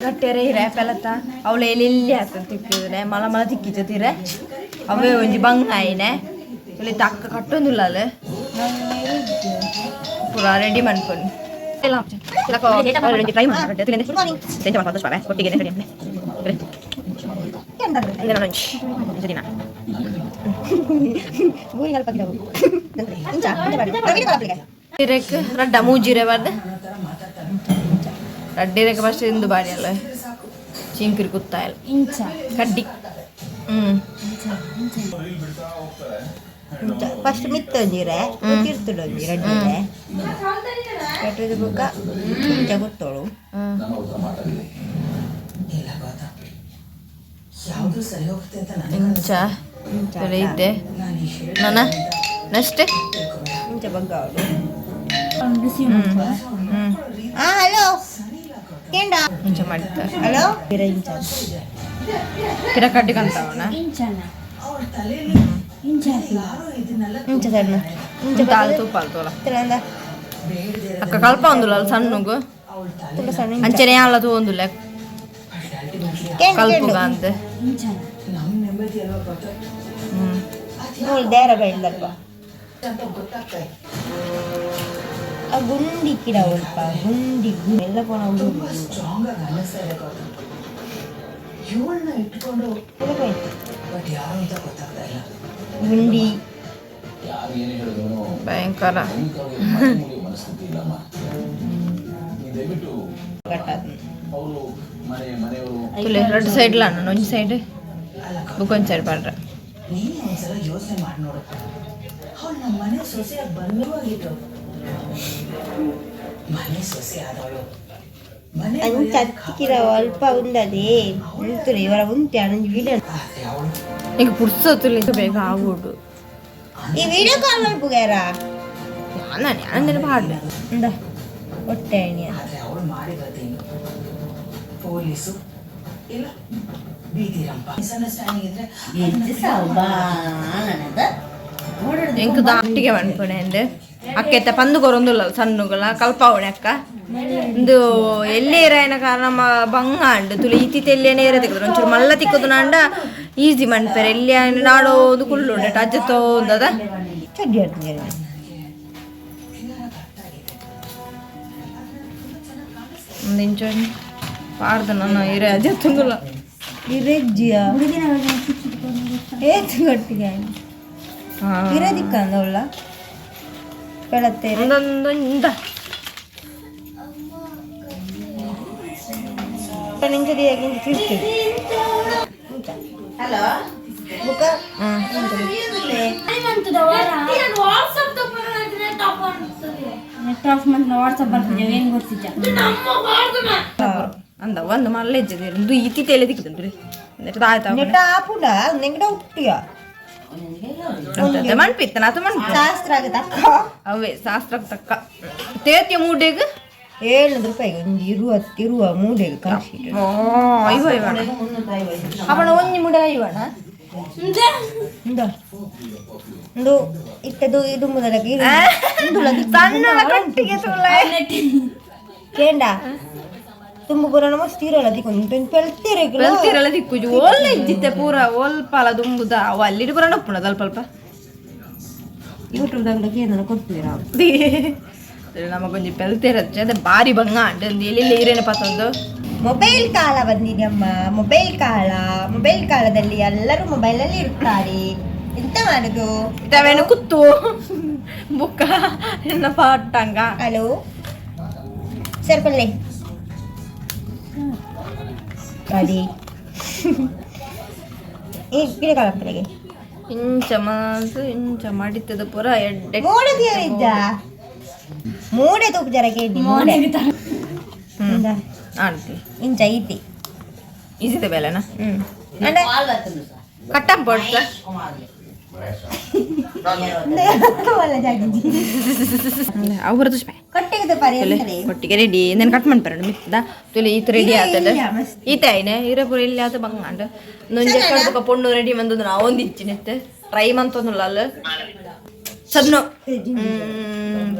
ಕಟ್ಟೆರೆ ಹಿರೆ ಪೆಲತ್ತ ಅವಳು ಎಲ್ಲಿ ಆತ ತಿಕ್ಕಿದ್ರೆ ಮಲ ಮಲ ತಿಕ್ಕಿಚ ಅವೇ ಒಂಜಿ ಬಂಗ ಆಯಿನೆ ಇಲ್ಲಿ ತಕ್ಕ ಕಟ್ಟೊಂದುಲ್ಲ ಅಲ್ಲ ಪೂರ ರೆಡಿ ಮನ್ಪೊಂಡು ಟ್ರೈ ಮಾಡಿ ರಡ್ಡ ಮೂಜಿರೆ ಬಾರ್ದು ರಡ್ಡಿರಕ್ಕೆ ಫಸ್ಟ್ ಇಂದು ಬಾರಿ ಅಲ್ಲ ಚಿಂಕಿರಿ ಕುತ್ತಾಯಲ್ಲ ಇಂಚ ಕಡ್ಡಿ ಹ್ಮ್ ಫಸ್ಟ್ ಮಿತ್ತ ಒಂಜಿರೆ ತಿರ್ತುಡು ಒಂಜಿ ರಡ್ಡಿರೆ ಕಟ್ಟದ ಬೊಕ್ಕ ಇಂಚ ಗೊತ್ತೋಳು. ಇಂಚ ಇದ್ದೆ ನಾನ ನೆಕ್ಸ್ಟ್ ಇಂಚ ಬಗ್ಗಾವಳು. ಬಿಸಿ. ಹ್ಮ್. ಹಾ, ಹಲೋ, ಕೇಂಡ. ಇಂಚ ಮಾಡಿದ್ದಾರೆ. ಹಲೋ, ಇಂಚ. ಪಿರ ಕಡ್ಡಿ ಕಂತವನ. ಇಂಚನ ಇಂಚ. ಇಂಚ ಸಣ್ಣ ಇಂಚ. ತಾಲ್ ತೂಪಾಲ್ ತೋಲ. ತಿಳಂದ. ಅಕ್ಕ ಕಲ್ಪ ಒಂದುಲ್ಲ ಅಲ್ಲ ಸಣ್ಣಗು. ತುಂಬ ಸಣ್ಣ. ಅಂಚನೆ ಅಲ್ಲ ತೂಂದುಲ್ಲ. ಕೇಂಡ. ಕಲ್ಪುಗ ಅಂತ. ಇಂಚನ. ಹ್ಮ್. ಮೂಲು ದೇರ ಬೆಳ್ದಲ್ಪ ಆ ಗುಂಡಿ ಕಿಡ ಒಲ್ಪ ಗುಂಡಿ ಗುಂಡಿ ಎಲ್ಲ ಪೋಣ. ಸ್ಟ್ರಾಂಗ್ ಆಗಿ ಅನ್ನಿಸ್ತಾ ಇದೆ ಗೌತಮ್. ಇವಳನ್ನ ಇಟ್ಕೊಂಡು, ಬಟ್ ಯಾರು ಅಂತ ಗೊತ್ತಾಗ್ತಾ ಇಲ್ಲ. ಗುಂಡಿ. ಯಾರು ಏನೇ ಹೇಳಿದ್ರು ಭಯಂಕರ. ಮನಸ್ಥಿತಿ ಇಲ್ಲಮ್ಮ. ನೀ ದಯವಿಟ್ಟು ಅವರು ಮನೆ ಮನೆಯವರು. ತುಲೆ ಎರಡು ಸೈಡ್ ಲ ಒಂಜಿ ಸೈಡ್ ಬುಕ್ ಒಂಜಿ ಸೈಡ್ ಪಾಡ್ರೆ. ನೀನೇ ಒಂದ್ಸಲ ಯೋಚನೆ ಮಾಡಿ ನೋಡು. ಅವಳು ನಮ್ಮ ಮನೆ ಸೊಸೆಯಾಗಿ ಬಂದವಾಗಿದ್ದು, ಮನೆ ಸೊಸೆ ಆದವಳು ಮನೆ ಅಂಚ ಅತ್ತಿಕಿರ ಅಲ್ಪ ಉಂಡದೆ ಉಂತುಲೆ ಇವರ ಉಂತೆ ಅನಂಜಿ ವಿಡಿಯೋ. ಆದ್ರೆ ಅವಳು ಈಗ ಪುರ್ಸೊತ್ತುಲಿ ಬೇಗ ಆಗೋಡು. ಈ ವಿಡಿಯೋ ಕಾಲ್ ಮಲ್ಪುಗಾರ. ನಾನು ನಾನು ಪಾಡ್ಲೆ. ಇಂದ ಹೊಟ್ಟೆ ಎಣ್ಣೆ. ಆದ್ರೆ ಅವಳು ಮಾಡಿರೋದೇನು? ಪೊಲೀಸು ಇಲ್ಲ ಬೀದಿರಂಪ ಮಿಸ್ಅಂಡರ್ಸ್ಟ್ಯಾಂಡಿಂಗ್ ಇದ್ರೆ ಎಂಕ್ ದಾಟಿಗೆ ಮನ್ಪುಣೆ ಅಂದ್ ಅಕ್ಕೆತ್ತ ಪಂದು ಕೊರೊಂದುಲ್ಲ ಸಣ್ಣುಗಳ ಕಲ್ಪಾವಣೆ ಅಕ್ಕ. ಇಂದು ಎಲ್ಲೇ ಇರಾಯನ ಕಾರಣ ಬಂಗ ಅಂಡ್ ತುಲಿ ಇತ್ತಿ ತೆಲ್ಲೇನೆ ಇರ ತಿಕ್ಕುದು. ಒಂಚೂರು ಮಲ್ಲ ತಿಕ್ಕುದು ನಾಂಡ ಈಸಿ ಮನ್ಪೆರೆ. ಎಲ್ಲಿ ನಾಡೋದು ಕುಳ್ಳುಂಡೆ ಅಜ್ಜ ತೋಂದದ. ಚಡ್ಡಿ ಆಡ್ತೀನಿ. ಒಂದು ಇಂಚು ಪಾಡ್ದ ನನ್ನ ಇರ ಅಜ್ಜ ತುಂದುಲ್ಲ. ಇರೆಜ್ಜಿಯ ಏತ್ ಗಟ್ಟಿಗೆ ಇರದಿಕ್ಕಂದ ಉಳ್ಳ ಬೆಳತ್ತೆ. ಒಂದೊಂದು ಇಂದ. ನಿಂಚದಿ ತಿರ್ತಿ ಹಲೋ ಬುಕ್ಕ. ನೆಟ್ ಆಫ್ ಮಂತ್ ವಾಟ್ಸಪ್ ಬರ್ತಿದ್ದೇವೆ ಏನು ಗೊತ್ತಿದ್ದ. ಅಂದ ಒಂದು ಮಲ್ಲ ಇಜ್ಜದೆ ಇಂದು ಇತ್ತಿ ತೆಲೆ ತಿಕ್ಕುದು ಆಯ್ತಾ? ನೆಟ ಆಪುಂಡ ನೆಂಗಡ ಹುಟ್ಟಿಯ. ಮನ್ಪಿತ್ತನ ಅದು ಮನ್ಪು. ಶಾಸ್ತ್ರ ಆಗ ತಕ್ಕ. ಅವೇ ಶಾಸ್ತ್ರಕ್ಕೆ ತಕ್ಕ ತೇತಿಯ ಮೂಡೆಗ್. 700 ರೂಪಾಯಿಗೆ ಒಂಜಿ ಇರುವ ಇರುವ ಮೂಡೆಗೆ ಕಾಶಿ. ಓ ಐವ ಐವಣ ಅವನ ಒಂಜಿ ಮೂಡೆ ಐವಣ. ಇಂದ ಇಂದು ಇಟ್ಟದು ಇದು ಮೊದಲಕ್ಕೆ ಸಣ್ಣ ಕಟ್ಟಿಗೆ ತುಳ. ಕೇಂಡ ತುಂಬ ಪೂರ ಮಸ್ತ್ ಇರಲ್ಲ ದಿಕ್ಕೊಂದು ಪೆಲ್ತಿರ. ಬೆಲ್ತಿರಲ್ಲ ದಿಕ್ಕುಜು ಓಲ್ ಇಜ್ಜಿತ್ತೆ ಪೂರ ಓಲ್ ಪಾಲ ದುಂಬುದ ಅವ ಅಲ್ಲಿಡು ಪೂರ ಉಪ್ಪುಣ ಅಲ್ಪ ಅಲ್ಪ. ಯೂಟ್ಯೂಬ್ದಾಗ ಏನಾರ ಕೊಡ್ತೀರಾ? ನಮಗೊಂಜಿ ಪೆಲ್ತಿರಚ್ಚೆ ಅದೇ ಬಾರಿ ಬಂಗ ಅಂಡ್ ಎಲ್ಲೆಲ್ಲಿ ಈರೇನ ಪತ್ತೊಂದು. ಮೊಬೈಲ್ ಕಾಲ ಬಂದಿದೆ ಅಮ್ಮ, ಮೊಬೈಲ್ ಕಾಲ. ಮೊಬೈಲ್ ಕಾಲದಲ್ಲಿ ಎಲ್ಲರೂ ಮೊಬೈಲಲ್ಲಿ ಇರ್ತಾರೆ, ಎಂತ ಮಾಡುದು? ಇದಾವೇನು ಕುತ್ತು ಬುಕ್ಕ ಎನ್ನ ಪಾಟಂಗ. ಹಲೋ ಸರ್, ಪಲ್ಲೆ ಅದಿ ಈ ಗಿಡ ಕಾಲಪ್ಪನಿಗೆ. ಇಂಚ ಮಾಸು ಇಂಚ ಮಾಡಿತ್ತದ ಪೂರ ಎಡ್ಡೆ. ಮೋಡೆ ಇದ್ದ ಮೂಡೆ ತೂಪು ಜರ ಕೇಳಿ ಮೂಡೆ. ಹ್ಮ್ ಆಂಟಿ. ಇಂಚ ಐತಿ. ಈಸಿದೆ ಬೆಲೆನಾ? ಹ್ಮ್ ಅಂದ್ರೆ ಕಟ್ಟಂ ಪಡ್ತ. ವಲ್ಲ ಜಾಗಿಜಿ. ಅವು ಬರ್ತದೆ. ಕೊಟ್ಟಿಗೆ ಪರಿ ಎಂತಲೇ? ಕೊಟ್ಟಿಗೆ ರೆಡಿ. ನಾನು ಕಟ್ ಮಾಡ್ಪಾರಂಡು ಮಿತ್ತದ ತುಲಿ ಈತ ರೆಡಿ ಆತದ. ಇಲ್ಲ, ಮಸ್ತ್. ಈತ ಐನೆ ಇರ ಪೂರ ಇಲ್ಲಿ ಆತ ಬಂಗಾಂಡ್ ನೊಂಜೆ ಕಡ್ಬಕ ಪೊಣ್ಣು ರೆಡಿ ಬಂದದ್ದು ನಾವು ಒಂದು ಇಚ್ಚಿನೆತ್ತೆ ಟ್ರೈ ಮಂತೊಂದುಲ್ಲ ಅಲ್ಲ ಸಣ್ಣ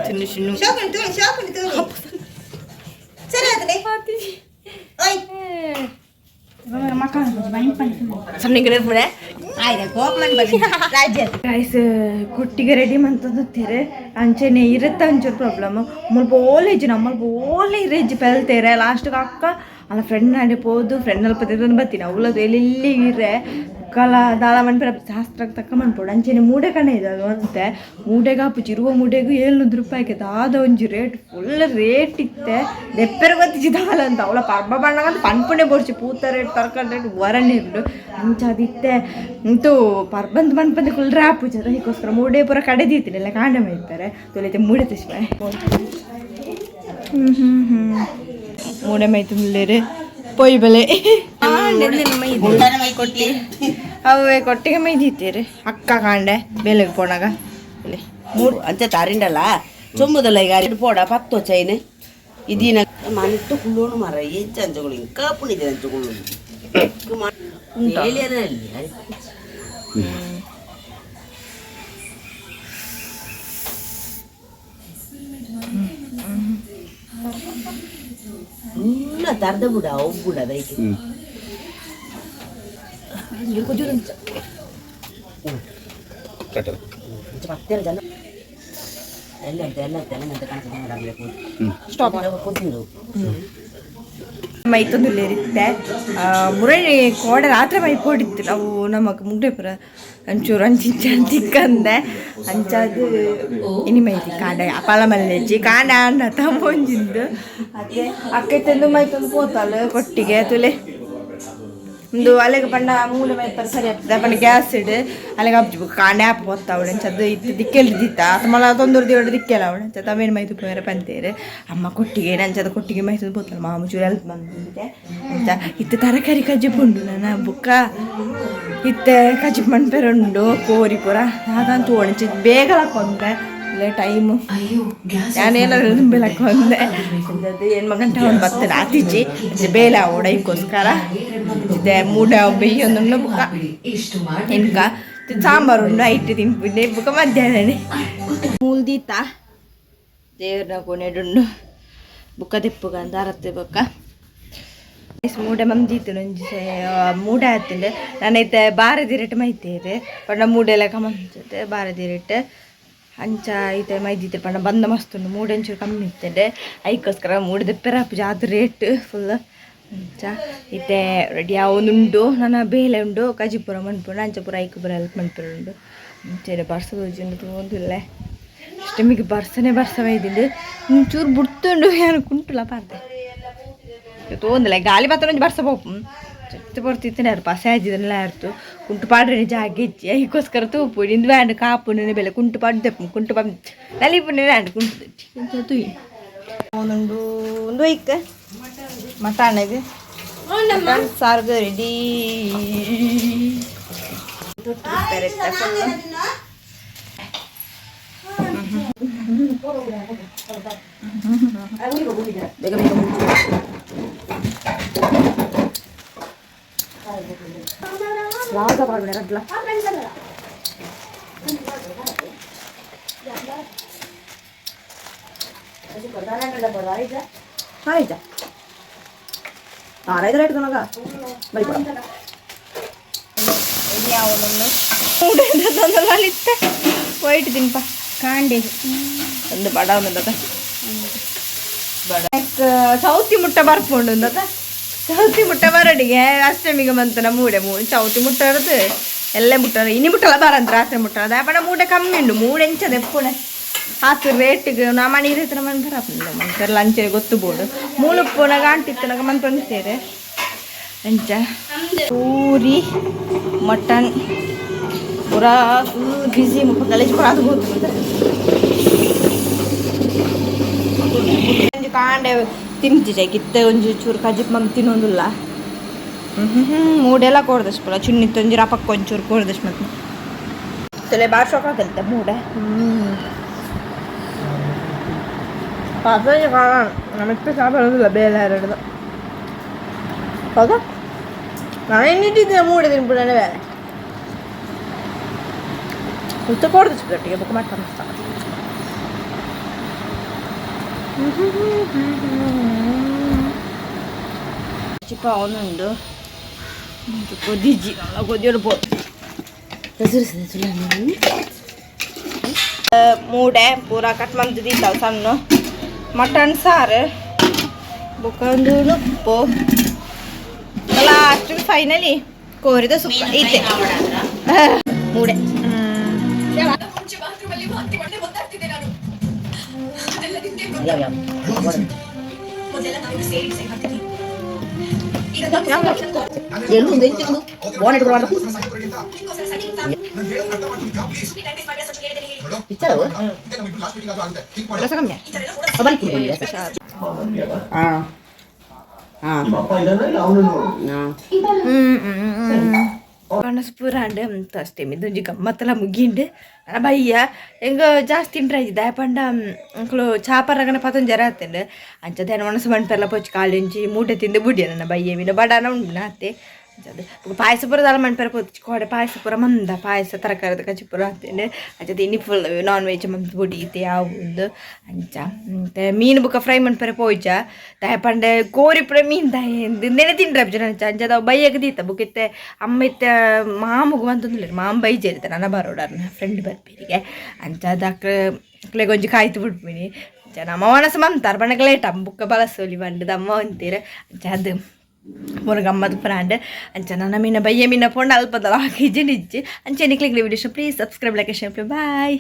ಚಿನ್ನು ಚಿನ್ನು. ಶೋಕಣಿ ತೂಳಿ, ಶೋಕಣಿ ತೂಳಿ, ಸರಿ ಆತನೆ. ಗೈಸ್ ಕೊಟ್ಟಿಗೆ ರೆಡಿ ಮಂತದುತ್ತೀರಿ ಅಂಚೆನೆ ಇರುತ್ತೆ ಒಂಚೂರು ಪ್ರಾಬ್ಲಮ್ ಮುಲ್ಪ ಓಲೇಜ್ ನಮ್ಮಲ್ಪ ಓಲೆ ಇರೇಜ್ ಪೆಲ್ತೇರೆ ಲಾಸ್ಟ್ಗೆ ಅಕ್ಕ ಅಲ್ಲ ಫ್ರೆಂಡ್ ನಾಡೆ ಪೋದು ಫ್ರೆಂಡ್ ಅಲ್ಪ ತಿರ್ದು ಬತ್ತೀನಿ ಅವಳದು ಎಲ್ಲೆಲ್ಲಿ ಇರೆ ಕಲ ದಾಳ ಮನ್ಪೆರ ಶಾಸ್ತ್ರಕ್ಕೆ ತಕ್ಕ ಮನ್ಪೋಡು ಅಂಚೆನೆ ಮೂಡೆ ಕಣ ಇದೆ ಅದು ಅಂತೆ ಮೂಡೆಗೆ ಆಪುಜಿ ಇರುವ ಮೂಡೆಗೂ 700 ರೂಪಾಯಿಗೆ ದಾದ ಒಂಜಿ ರೇಟ್ ಫುಲ್ ರೇಟ್ ಇತ್ತೆ ದೆಪ್ಪೆರ ಗೊತ್ತಿಜಿ ದಾಲ ಅಂತ ಅವಳ ಪರ್ಬ ಬಣ್ಣಗಂತ ಪನ್ಪುಣೆ ಬೋಡ್ಚಿ ಪೂತ ರೇಟ್ ತರಕಾರಿ ರೇಟ್ ವರನೇ ಉಂಡು ಅಂಚಾದಿತ್ತೆ ಅಂತೂ ಪರ್ಬಂದ್ ಮನ್ಪಂದೆ ಕುಲ್ರೆ ಆಪುಜಿ ಅದಕ್ಕೋಸ್ಕರ ಮೂಡೆ ಪೂರ ಕಡೆದೀತೀನಿ ಎಲ್ಲ ಕಾಂಡ ಮೈತಾರೆ ತೊಲೈತೆ ಮೂಡೆ ತೆಶ್ಮ ಹ್ಞೂ ಹ್ಞೂ ಹ್ಞೂ ಮೂಡೆ ಮೈ ತುಂಬಲೇರೆ ಪೊಯ್ ಬೆಲೆ ಅವೇ ಕೊಟ್ಟಿಗೆ ಮೈದಿತ್ತೀರಿ ಅಕ್ಕ ಕಾಂಡೆ ಬೆಲೆಗೆ ಪೋಣಾಗ ಇಲ್ಲಿ ಅಂಚೆ ತಾರಿಂಡಲ್ಲ ಚೊಂಬುದಲ್ಲ ಈಗ ಅರಿಡ್ ಪೋಡ ಪತ್ತೋ ಚೈನ್ ಇದೀನ ಮಂಟು ಕುಳ್ಳೋಣು ಮರ ಎಂಚ ಅಂಚುಗಳು ఇంకా ಪುಣಿದೆ ಅಂಚುಗಳು ತರ್ದ ಬುಡ ಒಬ್ಬುಡ ದೈಕೆ ಪತ್ತೆರ ಜನ ಎಲ್ಲ ಎಲ್ಲ ಎಲ್ಲ ಸ್ಟಾಪ್ ಮೈತೊಂದುಲ್ಲೇರಿತ್ತೆ ಮುರಣಿ ಕೋಡೆ ರಾತ್ರಿ ಮೈ ಪೋಡಿತ್ತು ನಾವು ನಮಕ್ ಮುಗ್ಡೆಪುರ ಒಂಚೂರು ಅಂಚಿಂಚ ತಿಕ್ಕಂದೆ ಅಂಚಾದು ಇನಿ ಮೈತಿ ಕಾಂಡ ಅಪಾಲ ಮಲ್ಲೆಜ್ಜಿ ಕಾಂಡ ಅಣ್ಣ ತಮ್ಮೊಂಜಿಂದು ಅದೇ ಅಕ್ಕ ತಂದು ಮೈ ತಂದು ಪೋತಾಳು ಕೊಟ್ಟಿಗೆ ತುಲೆ ಒಂದು ಅಲೆಗೆ ಪಂಡ ಮೂಲೆ ಮೈಪರ್ ಸರಿ ಆಗ್ತದೆ ಪಂಡ ಗ್ಯಾಸ್ ಇಡು ಅಲೆಗೆ ಅಬ್ಜಿ ಕಾಂಡೆ ಆಪ್ ಪೊತ್ತ ಅವಳೆ ಚದ್ದು ಇತ್ತು ದಿಕ್ಕೆಲ್ ದಿತ್ತ ಆತ ತೊಂದರೆ ದಿವಡ ದಿಕ್ಕೆಲ್ಲ ಅವಳೆ ಚ ತವೇನು ಮೈ ತುಪ್ಪ ಪಂತೇರು ಅಮ್ಮ ಕೊಟ್ಟಿಗೆ ನಂಚದ ಕೊಟ್ಟಿಗೆ ಮೈ ತಂದು ಪೋತಲ್ಲ ಮಾಮು ಚೂರು ಹೆಲ್ಪ್ ಬಂದಿದೆ ಅಂತ ಇತ್ತು ತರಕಾರಿ ಕಜ್ಜಿಪು ಉಂಡು ನನ್ನ ಬುಕ್ಕ ಇತ್ತೆ ಕಜ್ಜಿಪು ಮನ್ಪೆರುಂಡು ಕೋರಿ ಪೂರ ಅದಂತೂ ಒಣಚಿ ಬೇಗ ಕೊಂದೆ ಇಲ್ಲ ಟೈಮು ನಾನೇನಾದ್ರು ತುಂಬೆಲಕ್ಕೆ ಒಂದೆ ಏನು ಗಂಟೆ ಒಂದು ಬರ್ತದೆ ಆತಿಚಿ ಬೇಲೆ ಅವಡೈಕ್ಕೋಸ್ಕರ ಇದೆ ಮೂಡ ಬೆಯ್ಯೊಂದುಂಡು ಬುಕ್ಕ ಇನ್ಕ ಸಾಂಬಾರು ಉಂಡು ಐಟ್ ತಿನ್ಪಿದ್ದೆ ಬುಕ್ಕ ಮಧ್ಯಾಹ್ನನೇ ಮೂಲ್ದೀತ ದೇವ್ರನ್ನ ಕೊನೆಡುಂಡು ಬುಕ್ಕ ತಿಪ್ಪುಗ ಅಂತ ಅರತ್ತೆ ಬುಕ್ಕ ಮೂಡೆ ಮಂದೀತು ಒಂಜಿ ಮೂಡೆ ಆತಿಂಡು ನಾನೈತೆ ಬಾರದಿರಟ್ ಮೈತೇರು ಪಂಡ ಮೂಡೆ ಲೆಕ್ಕ ಮಂಚತೆ ಬಾರದಿರಟ್ ಅಂಚ ಐತೆ ಮೈದಿತ್ತೆ ಪಂಡ ಬಂದ ಮಸ್ತ್ ಉಂಡು ಮೂಡೆ ಒಂಚೂರು ಕಮ್ಮಿ ಇತ್ತಂಡೆ ಐಕ್ಕೋಸ್ಕರ ಮೂಡೆ ದೆಪ್ಪೆರ ಜಾತ್ ರೇಟ್ ಫುಲ್ ಅಂಚ ಇತ್ತೆ ರೆಡಿ ಯಾವೊಂದುಂಡು ನನ್ನ ಬೇಲೆ ಉಂಡು ಕಜಿಪುರ ಮನ್ಪುಂಡು ಅಂಚಪುರ ಐಕ್ ಪುರ ಹೆಲ್ಪ್ ಮನ್ಪುರ ಉಂಡು ಅಂಚೆನೆ ಬರ್ಸದ ತೋಂದಿಲ್ಲ ಅಷ್ಟಮಿಗೆ ಬರ್ಸನೆ ಬರ್ಸ ಬೈದಿಂಡು ಒಂಚೂರು ಬುಡ್ತುಂಡು ಏನು ಕುಂಟುಲ ಪಾರ್ದೆ ತೋಂದಿಲ್ಲ ಗಾಳಿ ಮಾತ್ರ ಒಂಜಿ ಬರ್ಸ ಪೋಪು ಚತ್ತು ಪೊರ್ತಿತ್ತನೆ ಯಾರು ಪಸೆ ಆಜಿದನ್ನೆಲ್ಲ ಇರ್ತು ಕುಂಟು ಪಾಡ್ರೆ ಜಾಗೆ ಇಜ್ಜಿ ಐಕ್ಕೋಸ್ಕರ ತೂಪು ಇಂದು ವ್ಯಾಂಡ್ ಕಾಪು ಬೆಲೆ ಕುಂಟು ಪಾಡ್ದೆ ಕುಂಟು ಪಾಡ್ ನಲಿಪುನೆ ವ್ಯಾಂಡ್ ಕುಂಟು ತೂಯಿ ಒಂದುಂಡು ಒಂದು ಐಕ್ ಮಟಾಣಗ್ ಮಟನ್ ಸಾರ್ಗು ರೆಡಿ. ಬೇಗ ಬೇಗ ಮುಂಚೆ ಆಯ್ತಾ ಆರೈದು ಇಟ್ಕೊಳಗ ಬರಿ ವೈಟ್ ತಿನ್ಪ ಕಾಂಡೆ ಒಂದು ಬಡ ಒಂದದ ಬಡ ಚೌತಿ ಮುಟ್ಟ ಬರ್ಪುಂಡು ಒಂದದ ಚೌತಿ ಮುಟ್ಟ ಬರಡಿಗೆ ಅಷ್ಟಮಿಗೆ ಬಂತು ನಮ್ಮ ಮೂಡೆ ಚೌತಿ ಮುಟ್ಟ ಇರುತ್ತೆ ಎಲ್ಲ ಮುಟ್ಟ ಇನಿ ಮುಟ್ಟಲ್ಲ ಬರಂತ ರಾತ್ರಿ ಮುಟ್ಟ ಅದ ಬಡ ಮೂಡೆ ಕಮ್ಮಿ ಉಂಡು ಮೂಡೆ ಎಂಚದ ಎಪ್ಪುಣೆ ಆತು ರೇಟಿಗೆ ನಾ ಮನೆ ಇರತ್ರ ಮನ್ ಬರಪ್ಪ ಮನ್ಪೆಲ್ಲ ಅಂಚೆ ಗೊತ್ತು ಬೋಡು ಮೂಲುಪ್ಪುನಾಗ ಅಂಟಿತ್ತನಾಗ ಮನ್ ಪಂತೇರೆ ಅಂಚ ಪೂರಿ ಮಟನ್ ಪೂರಾ ಫುಲ್ ಬಿಸಿ ಮುಪ್ಪ ಗಲೀಜು ಪೂರ ಅದು ಗೊತ್ತು ಒಂಜಿ ಕಾಂಡೆ ತಿಂತಿಜೆ ಕಿತ್ತೆ ಒಂಜಿ ಚೂರು ಕಜಿಪ್ ಮಂಗ್ ತಿನ್ನೊಂದುಲ್ಲ. ಮೂಡೆಲ್ಲ ಕೊಡ್ದಷ್ಟು ಪೂರ ಚುನ್ನಿ ಒಂಜಿ ರಪಕ್ಕ ಒಂಚೂರು ಕೊಡ್ದಷ್ಟು ಮತ್ತೆ ತಲೆ ಬಾರ್ ಶೋಕ್ ಆಗಂತೆ ಮೂಡೆ. ನಮಗೆ ಸಾಂಬಾರು ಬೇಲೆ ಎರಡು ಹೌದಾ ನಾನು ಇನ್ನಿಟ್ಟಿದ್ದೆ ಮೂಡೆ ತಿನ್ಬಿಡೋಣ ಬೇರೆ ಉತ್ತ ಕೊಡ್ದಷ್ಟು ಒಟ್ಟಿಗೆ ಬುಕ್ ಮಾಡ್ಕೊಂಡು ಕಚಿಪ ಅವನುಂಡು ಕೊದಿಜಿ ಕೊದಿಯೋಡು ಪೋ. ಮೂಡೆ ಪೂರ ಕಟ್ ಮಂತ್ ದೀತಾವ್ ಸಣ್ಣ ಮಟನ್ ಸಾರು ಬೊಕ್ಕ ಒಂದು ನುಪ್ಪು, ಲಾಸ್ಟ್ ಫೈನಲಿ ಕೋರಿದ ಸುಕ್ಕ ಐತೆ ಮೂಡೆ. ರಸ ಕಮ್ಮಿ. ನಿಮ್ಮ ಅಪ್ಪ ಇದಾನ ಇಲ್ಲ ಅವನು? ಕಣಸ್ ಪೂರ ಅಂಡ್ ಅಷ್ಟೇ ಮಿದುಂಜಿ ಗಮ್ಮತ್ತಲ ಮುಗಿಂಡು. ನನ್ನ ಬಯ್ಯ ಎಂಗ ಜಾಸ್ತಿ ತಿಂಡ್ರೆ ದಾಯ ಪಂಡ ಅಂಕಲು ಚಾಪರಗನ ಪತೊಂಜ ಜರ ಆತಂಡು. ಅಂಚ ದೇನ ಒಣಸು ಮಣ್ಪೆಲ್ಲ ಪೊಚ್ಚು ಕಾಲಿಂಚಿ ಮೂಟೆ ತಿಂದು ಬುಡಿಯ. ನನ್ನ ಬಯ್ಯ ಮೀನು ಬಡಾನ ಉಂಡು ಅತ್ತೆ. ಅಂಚದ ಪಾಯಸ ಪೂರ ದಾಲ ಮಣ್ಪೆರ ಪೊಚ್ಚು ಕೋಡೆ ಪಾಯಸ ಪೂರ ಮಂದ ಪಾಯಸ ತರಕಾರಿದ ಕಚ್ಚಿ ಪೂರ ಆತಂಡು. ಅಂಚದ ಇನಿ ಫುಲ್ ನಾನ್ ವೆಜ್ ಮಂತ್ ಬುಡಿ ಇತ್ತೆ ಯಾವ ಉಂದು. ಅಂಚ ಮತ್ತೆ ಮೀನು ಬುಕ್ಕ ಫ್ರೈ ಮನ್ಪೆರೆ ಪೋಯ್ಚ. ದಾಯ ಪಂಡೆ ಕೋರಿ ಪೂರ ಮೀನು ದಾಯ ನೆನೆ ತಿಂಡ್ರೆ ಜನ. ಅಂಚ ಅಂಚದ ಬಯ್ಯಗ ದೀತ ಬುಕ್ಕಿತ್ತೆ ಅಮ್ಮ ಇತ್ತೆ ಮಾಮುಗು ಅಂತಂದಿಲ್ಲ. ಮಾಮ ಬೈಜೇರಿತ ನನ್ನ ಬರೋಡರ್ನ ಫ್ರೆಂಡ್ ಬರ್ಪೀರಿಗೆ. ಅಂಚ ಅಕ್ಲೆ ಅಕ್ಲೆಗೊಂಜಿ ಕಾಯ್ತು ಬಿಡ್ಪಿನಿ. ಅಂಚ ನಮ್ಮ ಮನಸ್ಸು ಮಂತಾರ ಬಣ್ಣಕ್ಕೆ ಲೇಟ್ ಬುಕ್ಕ ಬಳಸೋಲಿ ಬಂಡದ ಅಮ್ಮ ಅಂತೀರ. ಅಂಚ ಅದು ಪೂರ ಗಮ್ಮತ್ ಫ್ರಾಂಡ್. ಅಂಚ ನನ್ನ ಮೀನ ಬಯ್ಯ ಮೀನ ಪೋಂಡ ಅಲ್ಪದಲ್ಲ ಹಾಕಿ ನಿಜ್ಜಿ. ಅಂಚೆ ನಿಕ್ಲಿಗೆ video please subscribe, like, share. Bye.